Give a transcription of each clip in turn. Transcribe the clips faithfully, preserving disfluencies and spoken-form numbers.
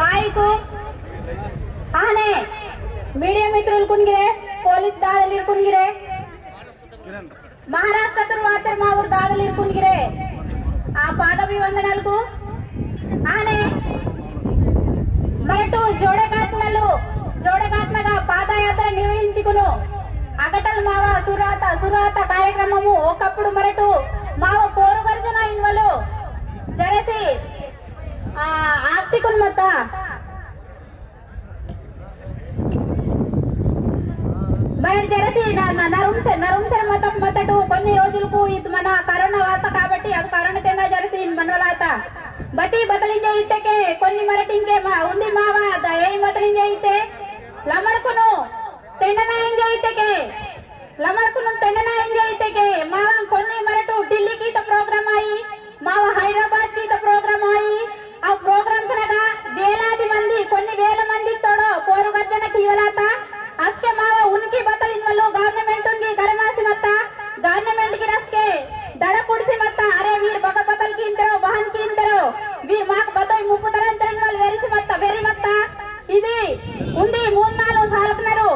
आइकु आने मीडिया मित्रुल कुनगिरे, पोलीस दादलीर कुनगिरे, महाराष्ट्र तुर वातेर मावुर दादलीर कुनगिरे, आ पादाभिवंदनालकु आने मरटु जोड़ेघाटनलु, जोड़ेघाटनगा पादयात्रा निर्वहिंचिकुनु। अगटल मावा सुरात, सुरात कार्यक्रममु ओकप्पुडु मरटु मावा पोरु गर्जना इन्वलु जरसी, आ, आक्सिकुन मत्ता। मरट जरसी ना, ना, नरुमसे, नरुमसे मतप मतटु कोन्नि रोजुलकु इद मना करोना वाता काबट्टी अद करोना तेना जरसी इन मनवलाता। बट्टी बतलिंजे इत्तेके कोन्नि मरटिंके मा, उंदी मावा द एई बतलिंजे इत्ते लमड़कुनु तेंडना इंजे इत्तेके लमड़कुनु तेंडना इंजे इत्तेके मावा कोन्नि मरटु दिल्ली की तो प्रोग्राम आई, मावा हैदराबाद की तो प्रोग्राम आई। आ प्रोग्राम कनगा वेलादि मंदी, कोन्नि वेला मंदी तोड़ो पोरु गर्जना कीवलाता। असके मावा उनकी बतल इनवलो गवर्नमेंट उनकी करमासी मत्ता, गवर्नमेंट की रसके दड़ा पुड़सी मत्ता। अरे वीर बग बतल की इंतरो, बहन की इंतरो, वीर माक बतोई मुपुतरन तेन वाल वेरिसी मत्ता, वेरी मत्ता। इदी उंदी मूंद नालु सालकनरु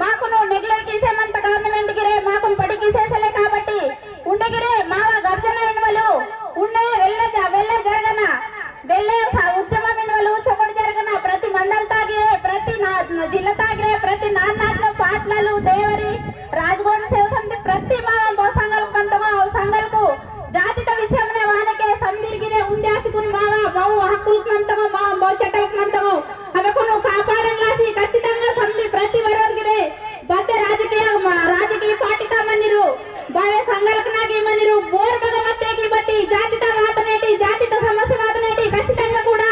माकुनु नेग्लेक्ट कीसे मंत गवर्नमेंट गिरे माकुन पड़ी कीसे सेले काबट्टी उंडे गिरे मावा गर्जना इनवलु उंडे वेल्ले ज-, वेल्ले जरगना वेल्ले सा-, उद्यम इनवलु चोकड़ जरगना प्रति मंडल तागिरे प्रति ना-, जिला तागिरे प्रति नान नाटलो पाटलालु देवरी राजगोंड सेव समिति प्रति मावा बो संगल कंतगो अव संगलकु जातित विषयमने वानके संदिर गिरे उंद्यासकुन मावा मऊ हक्कुलक मंतगो मावा मऊ चटलक मंतगो अवेकुनु कापाडन लासी खच्चितंगा संदि प्रति वरोर गिरे बद्दे राजकीय मा-, राजकीय पार्टी ता मनिरु बावे संगलक नागी मनिरु बोर बग मत्ते की बत्ती जातित वातनेटी जातित समस्या वातनेटी खच्चितंगा कूडा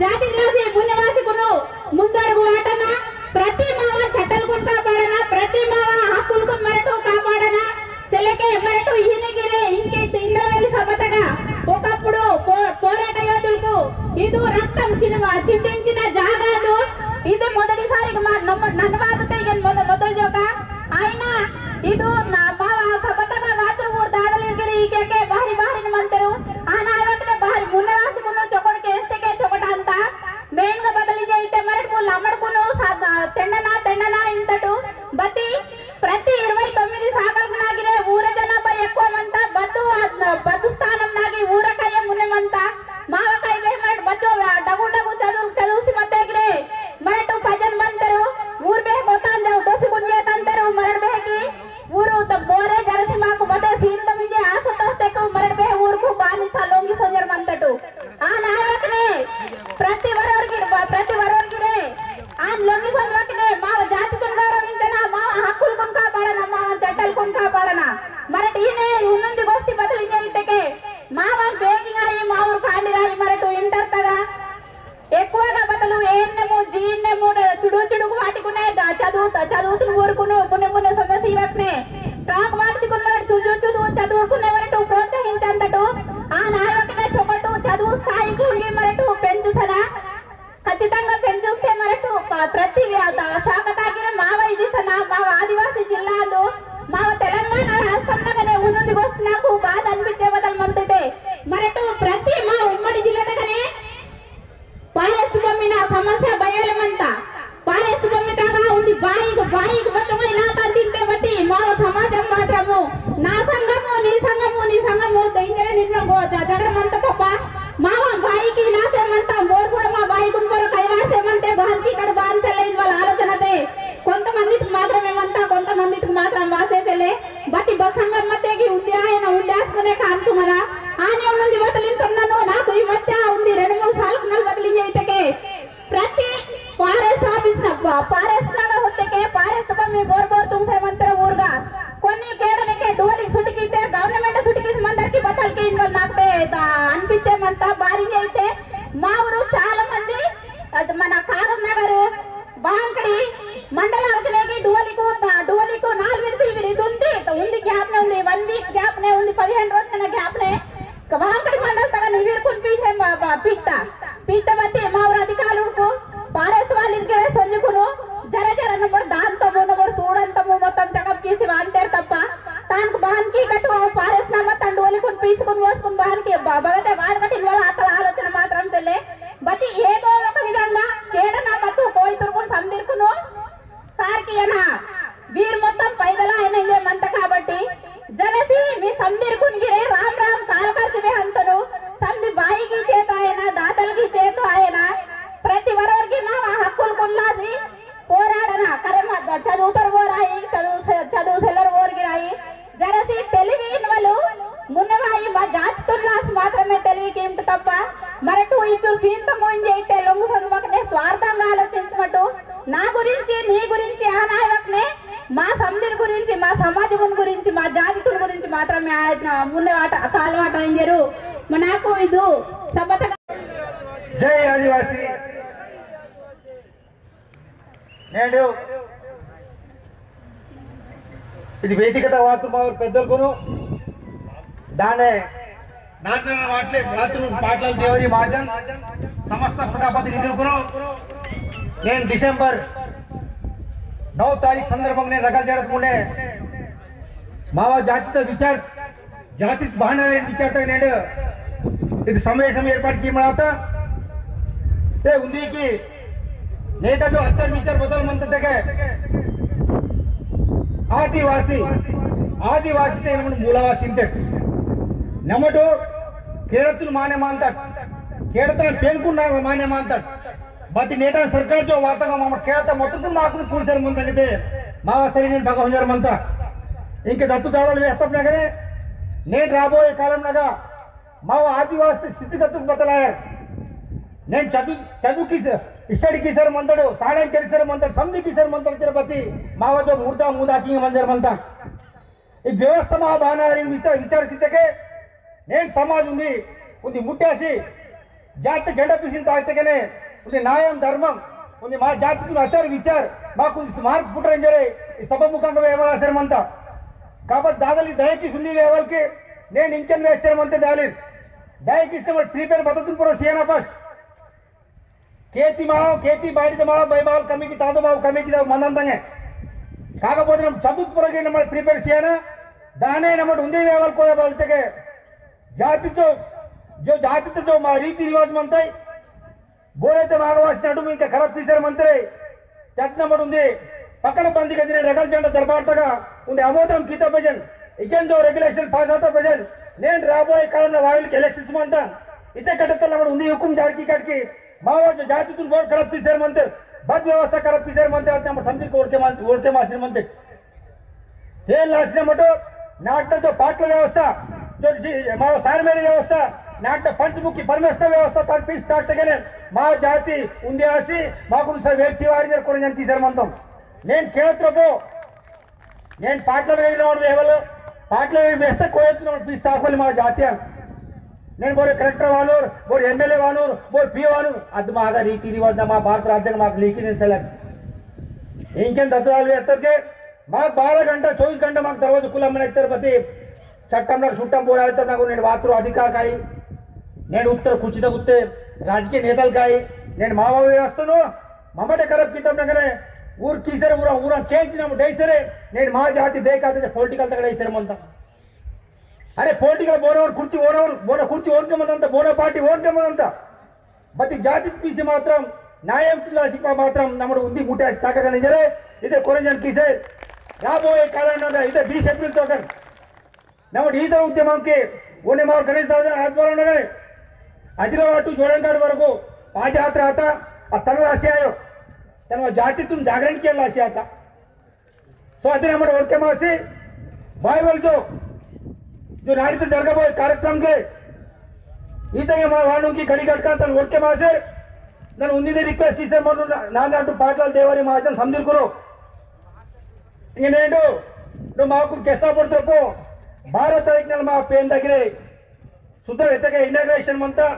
जाति रासी पुण्यवासी कुनु मुंदड़गु वाटना प्रति मावा चटलकुन कापाडना प्रति मावा हक्कुलकुन मरटो कापाडना सेलेके मरटू इहिने गिरे इंके इंद्रवेली सबतगा ओकप्पुडु पो-, पोराट योधुलकु इदु रक्तम चिनवा चिंदिंचिन जागादु। इदु मोदटि सारिगा मा-, नम्म-, नन्नु वादते इगन मोद-, मोदल जोका आइना इदु ना-, मावा सबतगा वातुर ऊर दादलिर गिरे इकेके बाहरी बाहरी मंतरु आना आयवतने बाहरी मुन्ने वासी मुन्नु चोकोट केस्तेके चोकोट अंता मेनगा बदलिंजे इते मरटकु लमड़कुनु साद-, तेंडना तेंडना इंतटु बती प्रति इरवै तोम्मिदि सागलकु नागिरे ऊर जनाभा एक्कुव मंता बद्दु आ-, बद्दु स्थानं नागि ऊर कय्य मुन्ने मंता माव कय्य बेह मरट बच्चो डगु डगु चदुव चदुवसि मत्तेगिरे मरटु पजन मंतरु ऊर बेह बोतान दे दोसि कुंजे तंतरु मरट बेह की ऊरु त बोरे जरसि माकु बदे सीन तमिंजे आसतो तेकु मरट बेह ऊरकु बानिसा लोंगी सोंजर मंतटु। आन आयवकने प्रति वरोर गिर, प्रति वरोर गिरे। आन लोंगी संदवकने माव जाति कुन गौरव इंचना, माव हक्कुल कुन कापाड़ना, माव चट्टल कुन कापाड़ना। मरट इने उन्नुंदी गोष्ठी बदलिंजे इत्तेके। माव बेगिंग आई, मावुर कांडिराई मरटु इंटर तगा। एक्कुवगा बदलु एन्नेमु, जीन्नेमु, चुडु चुडुगु वाटिकुने गा-, चदुवुत-, चदुवुतुन ऊरकुनु, मुन्ने मुन्ने सोंदसी वकने। टाक वाटसिकुन मरट चुजु चुदु चदुवुरकुने वरटु प्रोत्साहिंचंदटु। आ नायवकने चोकटु चदुवु स्थायिकु उंगी मरटु पेंचुसना। खच्चितंगा पेंचुस्ते मरटु प-, प्रति व्या-, ता-, शाखतागिर माव इदिसना, माव आदिवासी जिल्लादु, माव तेलंगाणा राष्ट्रमनगने उन्नुंदी गोष्ठी नाकु बाध अनिपिच्चे बदल मंतटे। मरटु प्रति मा उम्मडी जिल्लादगने Forest भूमिना समस्या बयेल मंता। Forest भूमि तगा उंदी बाईक, बाईक बचोंगा इलाका तिंते बती, माव समाजम मात्रमु, ना संगमु, नी संगमु, नी संगमु, तो इंजरे निर्मल गो-, ज-, झगड़ मंता पापा। माव बाईक इनासे मंता, मोर सुड़ मा बाईक उन पर कई वार से मंते, बहन की कड़ बान से लेन वाला आलोचना दे। कोंतमंदित मात्रमे मंता, कोंतमंदित मात्रम वासे से ले। बती बसंगम मत्तेगी उंदी आयना उंदी आसकुने काम तुम्हारा। आने उन्नुंदी बतलिन तन्ननो नाकु ई मत्या उंदी रेंडु मूंडु सालकु नल बतलिंजे इत्तेके। प्रति forest office न प-, forest नगा होत्तेके forest भूमि बोर बोर तुंगसे मंतेर ऊरगा। कोन्नी केड़नेके डुवली सुटिकीते government सुटिकीस मंदरकी बतलके इनवल नाकते दा अनिपिच्चे मंता बारिंजे इत्ते। मा ऊरु चाला मंदी अद मन कागज नगरु बांकड़ी मंडल अवकनेगी डुवलिकु, डुवलिकु नाल विरसी विरी दुंदी, तो उंदी gap ने उंदी one week gap ने उंदी पदिहेनु रोजकना gap ने, बांकड़ी मंडल तगा निविर कुन पीछे मा-, बा-, पीता, पीता बत्ती मावर अधिकारुलकु, forest वालिन के सोंजुकुनु, जरा जरा नंबर दान तमु, नंबर सूडन तमु, मोत्तम checkup कीसी वांतेर तप्पा, तानकु बहन की कटु, forest नमत्तन डुवलिकुन पीसकुन वोसकुन बहन की, बा-, बगते वाड़ कटिन वाला आतल आलोचना मात्रम सेले, बती एदो ओक विधंगा इचुर सींत मोइन जैते लोंगु संदवकने स्वार्थंगा आलोचिंचमटु, ना गुरिंची, नी गुरिंची, आ नायवकने, मा समदिर गुरिंची, मा समाजमुन गुरिंची, मा जातितुन गुरिंची मात्रमे आयतना मुन्ने वाट, कालवाट इंजेरु, मनाकु इदु, सबत जय आदिवासी। नेडु इदि वेदिकता वातु मावर पेद्दलकुनु दाने नाचना वाटले वातु पाटलाल देवरी महाजन समस्त प्रजापति निधुलकुनु नेन डिसेंबर नौ तारीख संदर्भंगा नेन रगल जड़त मुने मावा जातिता विचार जाति बहाना रे विचार तक नेड इद समावेश एर्पाटु की मनाता ते उन्दी की नेटा जो आचार विचार बदल मंत तके आदिवासी आदिवासी ते नमन मूलवासी ते नमटो केड़तुन माने मानता केड़ता पेनकुन ना माने मानता बाती नेटा सरकार जो वाता का मामा केड़ता मतुन माकुन पूर्चर मंता के मावा सरी ने भगवान जर मंता इंके दत्तु दादल वेस्तप नगरे नेट राबोये कालम नगा मावा आदिवासी स्थितिगतुक बदलायर। नेन चदु चदु किस स्टडी किसर मंतड़ो, साड़न केसर मंतड़, समझी किसर मंतड़ तिरुपति मावा जो मुर्दा मुदा की मंजर मंता। ई व्यवस्था मा बानारी विचार विचार कितके नेन समाज उंदी उंदी मुट्यासी जात झंडा पिसिन ताकते केने उंदी न्यायम धर्मम उंदी मा जात कुन आचार विचार मा कुन मार्ग पुटर इंजरे ई सभा मुखांग वेवला सर मंता। काबत दादली दयकी सुंदी वेवल के नेन इंचन वेस्टर मंते दालिन दयकी इस्तेमाल प्रिपेयर बततुन परो सियाना पास। खेती माव, खेती बाड़ी तो माव, भाई बाल कमी की तादो माव कमी की तादो मनन तंगे। काका बोदे नम चतुत पुरगे नम प्रिपेयर सियाना, दाने नम उंदे वेवल कोया बाल तके। जाति तो, जो जाति तो जो मा रीति रिवाज मनताई, बोले ते मागवास नडु में इनका खराब फीचर मंतरे। चटना मट उंदे पकड़ बंदी का दिने रगल झंडा दरबार तगा उंदे आमोदम कीता भजन इजन जो रेगुलेशन पास आता भजन नेन राबोये कालम ना वायु के इलेक्शन मंता इते कटतल नमट उंदे हुकुम जारी की कट की मावा जो जाति तुन बहुत खराब फीचर मंते बद व्यवस्था खराब फीचर मंते आते नमट समझी कोड़ के मान ओड़ के मासिर मंते। हे लासने मटो नाटक जो पाटला व्यवस्था, जो जी, मारो सारमेली व्यवस्था, नाटक पंचमुखी परमेश्वर व्यवस्था, तान पीस ताकते गने, मारो जाति उंदे आसी, माकुन सा वेची वारी जर कोरंजन तीसर मंतम। नेन केत्रपो, नेन पाटला गई रोड वेवल, पाटला गई वेस्ते कोई तुम पीस ताकवल मारो जाति है। नेन बोले कलेक्टर वालोर, बोले एमएलए वालोर, बोले पीओ वालोर, अद मागा रीति रिवाज ना मा भारत राज्य मा लीकी ने सेलक। इंकेन दत्तवाल वेस्तर के, माक बारह घंटा, चौबीस घंटा माक दरवाजा खुला मने इत्तर बती, चट्टम नाक सुट्टम बोला इत्तर नाक नेड वातुर अधिकार काई, नेड उत्तर कुचित उत्ते, राजकीय नेतल काई, नेड मावा व्यवस्था नो, ममटे करप कितम नगरे, ऊर कीसर ऊरा, ऊरा केंच नम डेसरे, नेड मा जाति बेकाते political तक डेसरे मंता। अरे political बोना और कुर्सी ओना और, बोना कुर्सी ओन के मंता, बोना पार्टी ओन के मंता। बती जाति पीसी मात्रम, न्यायम तुला सिपा मात्रम, नमड़ उंदी मुट्टे आसी ताका गने जरे, इदे कोरेंजन किसे, राबोये कालम नगा, इदे बीस अप्रैल तोकन। नमड़ ईद उद्यमम के, ओने मार गणेश दादा आध्वर्यम नगरे, आदिलाबाद to जोड़नघाट वरकु पादयात्रा आता, आ तन लासी आयो, तन जाति तुन जागरण किया लासी आता। So अदिन हमर ओरके मासी बाइबल जो जो नाड़ी तो दरगाह बॉय कार्यक्रम के इतने मा वानों की घड़ी घटका तन ओरके मासे नन उन्दी ने रिक्वेस्ट इसे मनु ना ना टू पाटलाल देवारी महाजन समझिर करो। इंगे नेंडो नो माकुन केसा पड़ते पो बारह तारीख नल मा पेन दगिरे सुद्धा इतके इनॉग्रेशन मंता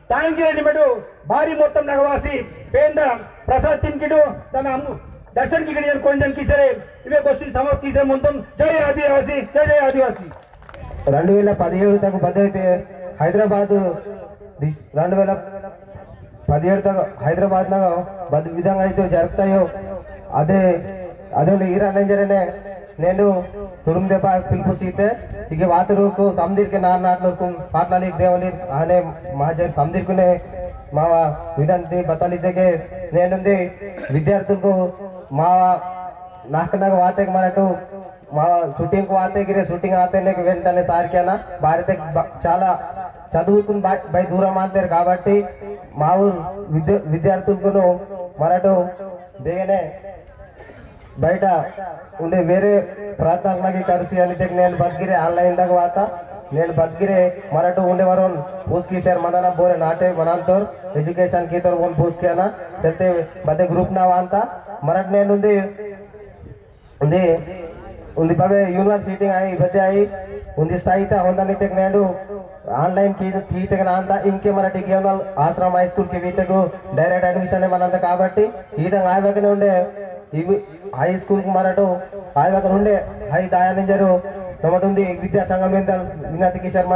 तांगिरे निमेडो भारी मोत्तम नगवासी पेंदा प्रसाद तिनकिडो तन अम्मु दर्शन की गणियन कोंजन कीसरे इवे गोष्ठी समाप्त कीसरे मंतम। जय आदिवासी, जय जय आदिवासी। రెండు వేల పదిహేడు తకు బద్దైతే హైదరాబాద్ రెండు వేల పదిహేడు తకు హైదరాబాద్ నగ బద్ విధంగా అయితే జరుగుతాయో అదే అదే ఈరాలంజరనే नेनु तुड़ुम देपा पिलपु सीते इगे वातुरुकु समदिरके नार नाटनुरकु पाटलालिक देवलिक आने महाजन समदिरकुने मावा विनंती बताली देके नेनुंदी विद्यार्थुलकु मावा नाकनक वातेक मरटु मावा shooting को वाते गिरे shooting आते ने वेंटने सार किया ना बारिते ब- चाला चदुवुकुन बाय बाय दूरम आंतेर काबट्टी मावुर विद्य- विद्यार्थुलकुनु मरटु बेगने बयटा उंडे वेरे प्रांतालकि करिसी अनि तेक नेनु बदकिरे online तक वाता। नेन बदगिरे मरटु उंडे वरोन पूस कीसेर मंदाना बोरे नाटे मनांतोर, education कीतोर वोन पूस कियाना, सेलते बदे group ना वांता, मरट नेन उंदी, उंदी, उंदी पवे university आई, बदे आई, उंदी स्थायी ता होंदा नितेक नेंडु, online की, की तेक नांदा, इंके मरटी गेवनल आश्रम high school की बीतेकु direct admission ए मनांदा काबट्टी, ईदंग आय बगने उंडे, इव high school कु मरटो आय बगन उंडे हाई दायानिंजरो नमटुंदी विद्या संगम इंदल विनती की शर्मा।